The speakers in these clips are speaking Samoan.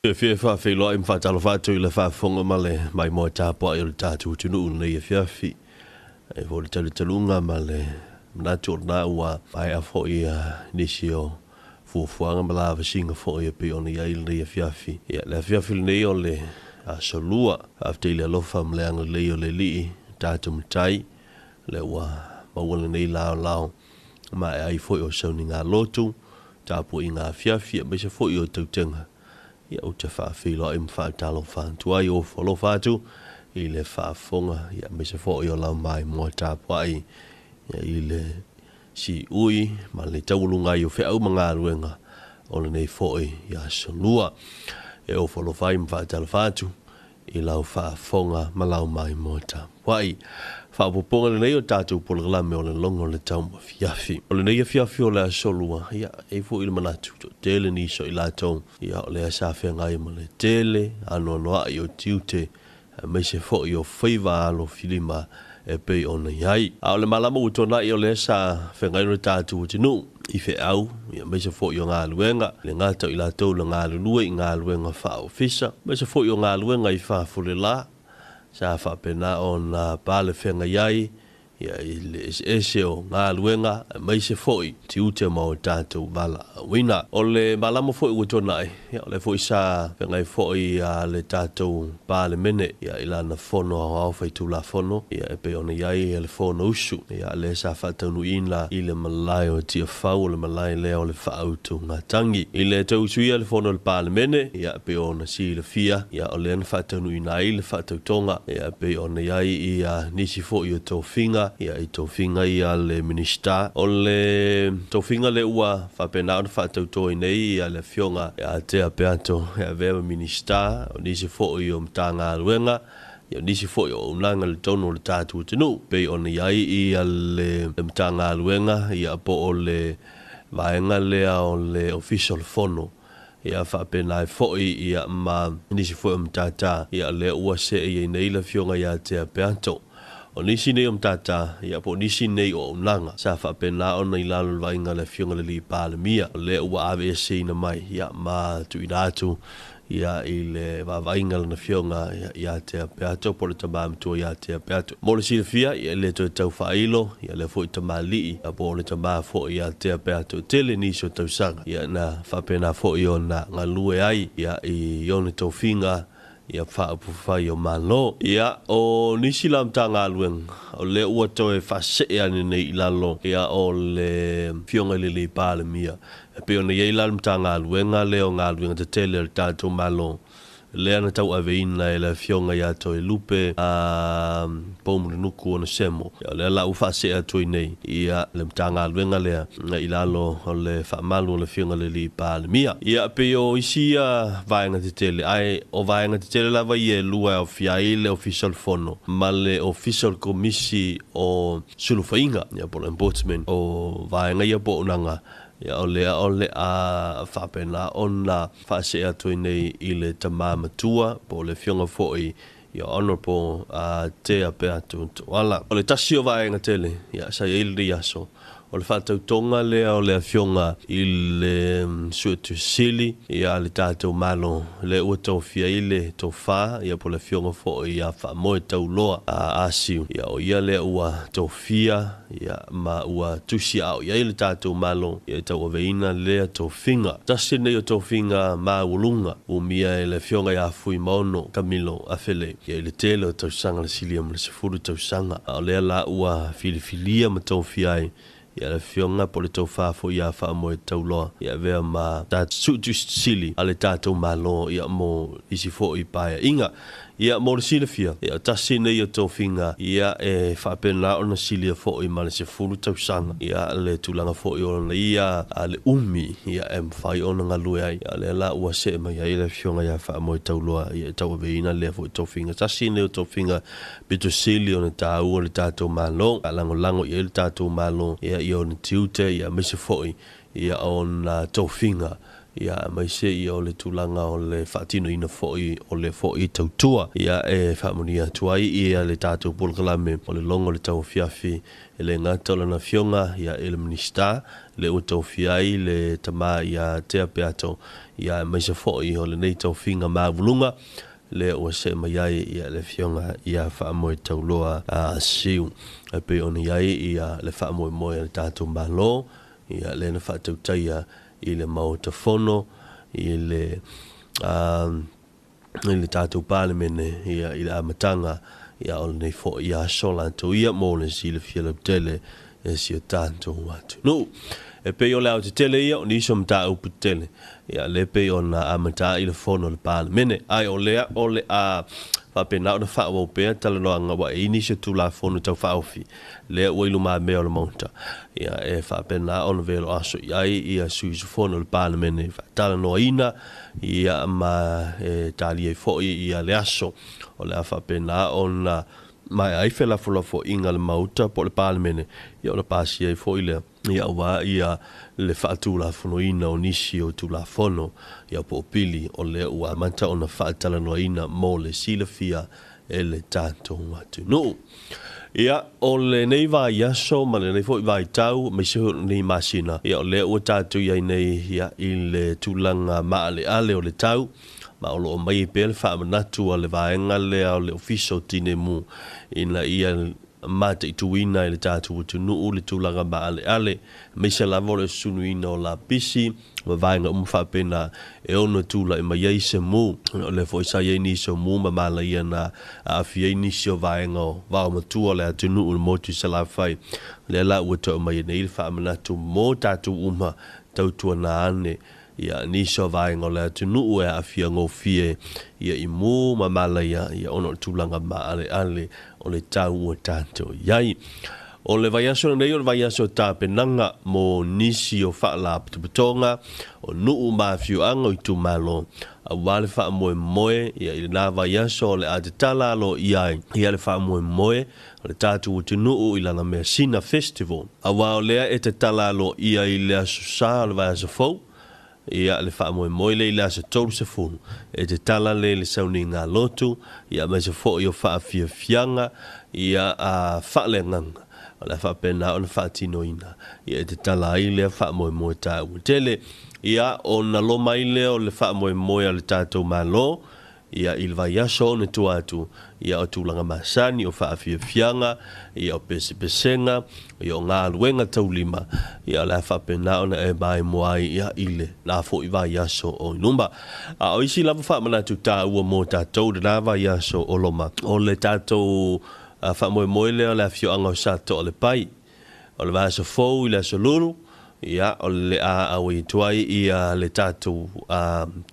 Fiafia e faafeiloai ma faatalofa atu i le faafofoga ma le maimoa tapuai o le tatou atunuu i lenei afiafi. E foi le talitaluga ma le manatu o lena ua maea foi nisi o fuafuaga ma lavasiga foi e pei ona i ai lenei afiafi. Ia, le afiafi lenei o le aso Lua. Faafetai i le alofa ma le agalelei o le Alii, tatou Matai, lea ua maua lenei laolao maea ai foi o sauniga lotu, tapuaiga afiafi, aemaise foi o tautega. Ia, ou te faafeiloai ma faatalofa atu ai, ofo alofa atu i le faafofoga, ia, aemaise foi o lau maimoa tapuai, ia, i le siui ma le taualuga ai o feau ma galuega o lenei foi aso Lua. E ofo alofa ai ma faatalofa atu i lau faafofoga ma lau maimoa tapuai. Faaopoopoga lenei o tatou polokalame o le logo o le tauafiafi. O lenei afiafi o le aso Lua, ia, e i foi le manatu, toatele nisi o i latou, ia, o lea sa feagai ma le tele anoanoai o tiute, aemaise foi o faiva alofilima e pei ona i ai. A o le malama ua tuanai o lea sa feagai le tatou atunuu i feau, ia, aemaise foi o galuega, le gata o i latou na galulue i galuega faaofisa, aemaise foi o galuega i fafo le la, sa faapena ona pale feagai ai, ia, i le eseese o galuega, aemaise foi tiute ma o tatou valaauina. O le malama foi ua tuanai, ia, o le foi sa feagai foi le tatou Palemene, ia, i lana fono aoao faitulafono, ia, e pei ona i ai le fono usu, ia, lea sa faataunuuina i le malae o Tiafau, o le malae lea o le faautugatagi. I le tausuia le fono o le Palemene, ia, e pei ona silafia, ia, o lea na faataunuuina ai le faatautoga, ia, e pei ona i ai ia nisi foi o tofiga, ia, i tofiga ia le Minisita. O le tofiga lea ua faapena ona faatauto ai nei, ia, le afioga ia Tea Peato e avea ma Minisita o nisi foi o Matagaluega, ia, nisi foi o auaunaga i le totonu o le tatou atunuu, pei ona i ai ia le Matagaluega, ia, po o le vaega lea o le Ofisa o le Fono, ia, faapena ai foi, ia, ma nisi foi o matata, ia, lea ua seei ai nei le afioga ia Tea Peato. O nisi nei o matata, ia, po o nisi nei o auaunaga sa faapena ona i lalo o le vaaiga a le afioga i le alii Palemia, o lea ua aveeseina mai, ia, ma tuuina atu, ia, i le vaavaaiga a lana afioga ia Tea Peato, po o le tama matua ia Tea Peato. Mo le silafia, ia, e le toe tau faailo, ia, lea foi tamalii, ia, po o le tama foi ia Tea Peato, tele nisi o tausaga, ia, na faapena foi ona galue ai, ia, i ona tofiga, ia, faaupufai o Malo. Ia, o nisi la Matagaluega o lea ua toe faasee ane nei i lalo, ia, o le afioga i le alii Palemia, e pei ona i ai la le Matagaluega lea o Galuega Tetele a le tatou Malo, lea na tauaveina e le afioga ia Toelupe Poumulinuku Onesemo. Ia, o lea la ua faasee atu ai nei, ia, le Matagaluega lea i lalo o le faamalu o le afioga i le alii Palemia. Ia, pei o isi ia vaega tetele, ae o vaega tetele lava ia e lua e aofia ai le Ofisa o le Fono ma le Ofisa o le Komisi o Sulufaiga, ia, po o le Ombudsman. O vaega ia po o auaunaga, ia, o lea o le a faapena ona faasee atu ai nei i le tama matua, po o le afioga foi ia Honorable Tea Peato Tuala. O le tasi o vaega tele, ia, sa i ai lenei aso, o le faatautoga lea o le afioga i le Suetusi, ia, le tatou Malo, lea ua tofia ai le tofa, ia, po o le afioga foi ia Faamoe Tauloa Asiu. Ia, o ia lea ua tofia, ia, ma ua tusi ao i ai le tatou Malo, ia, e tauaveina lea tofiga. Tasi lenei o tofiga maualuga umia e le afioga ia Fuimaono Camilo Afele, ia, i le tele o tausaga, le silia ma le 10 tausaga. A o lea la ua filifilia ma tofia ai, ia, le afioga po o le tofa foi ia Faamoe Tauloa, ia, avea ma Suetusi a le tatou Malo, ia, mo isi foi paeaiga. Ia, mo le silafia, ia, tasi nei o tofiga, ia, e faapena ona silia foi ma le 10 tausaga, ia, le tulaga foi o ona ia le umi, ia, e mafai ona galue ai. Ia, lea la ua see mai ai le afioga ia Faamoe Tauloa, ia, e tauaveina lea foi tofiga. Tasi nei o tofiga pito sili ona taua le tatou Malo, lagolago i ai le tatou Malo, ia, i ona tiute, ia, aemaise foi, ia, ona tofiga, Ia, aemaise ia o le tulaga o le faatinoina foi o le foi tautua. Ia, e faamanuia atu ai ia le tatou polokalame o le logo o le tauafiafi e le gata o lana afioga ia i le Minisita le ua tofia ai le tama ia Tea Peato, ia aemaise foi o lenei tofiga maualuga lea ua see mai ai ia le afioga ia Faamoetauloa Siu. E pei ona i ai ia le faamoemoe a le tatou Malo, ia lea na faatautaia i le Maota Fono i le i le tatou Palemene ia i le amataga ia o lenei foi aso latou ia mo le silafia lautele e si o tatou atunuu. E pei o le aotetele ia o nisi o mataupu tetele ia le pei ona amata ai le fono o le Palemene, ae o lea o le a faapena ona faaauau pea talanoaga ua i ai nisi o Tulafono Tau Faaofi lea ua i lumamea o le Maota, ia e faapena ona velo aso i ai ia sui usufono o le Palemene faatalanoaina ia ma e talia ai foi ia le aso o le a faapena ona maea ai felafolafoaiga a le Maota po o le Palemene, ia ona pasia ai foi lea ia aua ia le faatulafonoina o nisi o Tulafono ia po o pili o lea ua amata ona faatalanoaina mo le silafia e le tatou atunuu. Ia, o lenei vaiaso ma lenei foi vaitau, aemaise foi o lenei masina, ia o lea ua tatou i ai nei ia, i le tulaga maaleale o le tau, ma o lo o mai ai pea le faamanatu a le vaega lea o le Ofisa o Tineimu ina ia mataituina e le tatou atunuu le tulaga maaleale, aemaise lava o le susunuina o lapisi ma vaega uma faapena e ono tulai mai ai se mu. O lea foi sa i ai nisi o mu ma malaia na aafia ai nisi o vaega o vaomatua o le atunuu i le motu i Salafai. O lea la ua toe aumai nei le faamanatu mo tatou uma tautuana ane ia nisi o vaega o le atunuu e aafia gofie ia i mu ma malaia ia ona o le tulaga maaleale o le tau ua tatou i ai. O le vaiaso lenei o le vaiaso o tapenaga mo nisi o faalapotopotoga o nuu ma afioaga o itumalo aua le faamoemoe ia i lena vaiaso o le a tatala aloaia ai ia le faamoemoe o le tatou atunuu i lana measina festival. Aua o lea e tatala aloaia i le aso Sa o le vaiaso fou ia le faamoemoe lea i le aso 30 e tatala lea i le sauniga lotu ia aemaise foi o faafiafiaga ia a faaleagaga o le a faapena ona faatinoina ia e tatala ai lea faamoemoe taua tele. Ia ona loma ai lea o le faamoemoe a le tatou Malo ia i le vaiaso ona tua atu ia o tulaga masani o faafiafiaga ia o pesepesega ia o galuega taulima ia o le a faapena ona e maimoa ai ia i le la foi vaiaso o i luma. A o isi lava faamanatu taua mo tatou i lena vaiaso o loma, o le tatou faamoemoe lea o le afioaga o Satoalepai. O le vaiaso fou i le aso Lulu, ia, o le a auai atu ai ia le tatou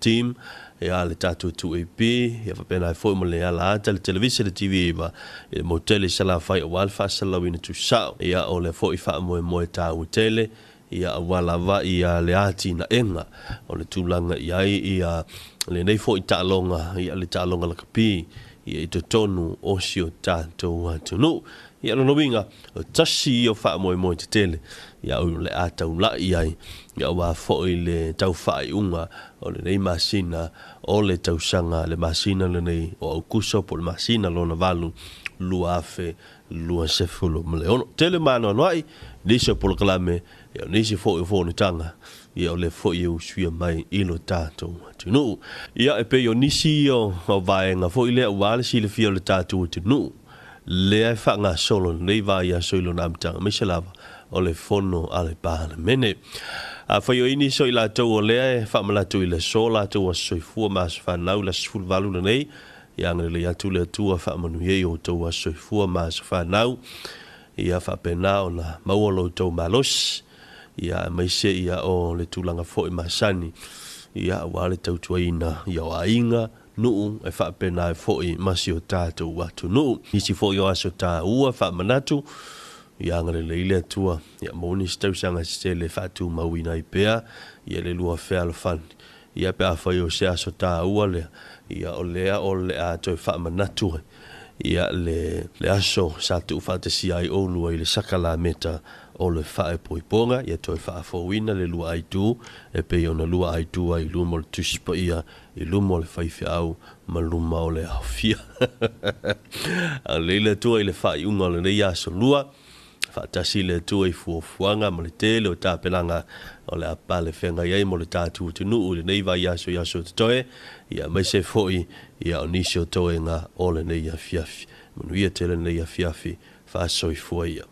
team, ia, le tatou 2AP, ia faapena ai foi ma le ala ata, le televise, le TV9, i le motele i Salafai aua le faasalalauina tuusao. Ia, o lea foi faamoemoe taua tele, ia, aua lava ia le atinaega o le tulaga i ai ia lenei foi taaloga, ia, le taaloga lakapi, ia, i totonu o si o tatou atunuu. Ia, lona uiga, o tasi ia o faamoemoe tetele ia o le a taulai ai ia aua foi le tau faaiuga o lenei masina o le tausaga, le masina lenei o Aukuso po o le masina lona valu 2026. Tele ma anoanoai nisi o polokalame ia o nisi foi o fonotaga ia o lea foi e usuia mai i lo tatou atunuu. Ia e pei o nisi o vaega foi lea aua le silafia o le tatou atunuu lea e faagasolo lenei vaiaso i lona amataga, aemaise lava o le fono a le Palemene. Afai o i nisi o i latou o lea e faamanatu i le aso latou aso soifua ma aso fanau i le aso 18 lenei, ia agalelei atu le Atua faamanuia i outou aso soifua ma aso fanau, ia faapena ona maua lo outou malosi, ia aemaise ia o le tulaga foi masani, ia aua le tautuaina ia o aiga, nuu e faapena ai foi ma si o tatou atunuu. Nisi foi o aso taua faamanatu, ia agalelei le Atua, ia maua nisi tausaga se tele e faatumauina ai pea ia le lua fealofani. Ia pe afai o se aso taua lea, ia o lea o le a toe faamanatu ai ia le aso sa tuufaatasia ai oulua i le sakalameta o le faaipoipoga, ia toe faafouina le lua aitu e pei ona lua aitu ai i luma o le Tusi Paia, i luma o le faifeau ma luma o le aofia. Agalelei le Atua i le faaiuga o lenei aso lua, faatasi le Atua i fuafuaga ma le tele o tapenaga o le a pale feagai ai mo le tatou atunuu i lenei vaiaso i aso totoe, ia aemaise foi ia o nisi o toega o lenei afiafi. Manuia tele lenei afiafi, faasoifua ia.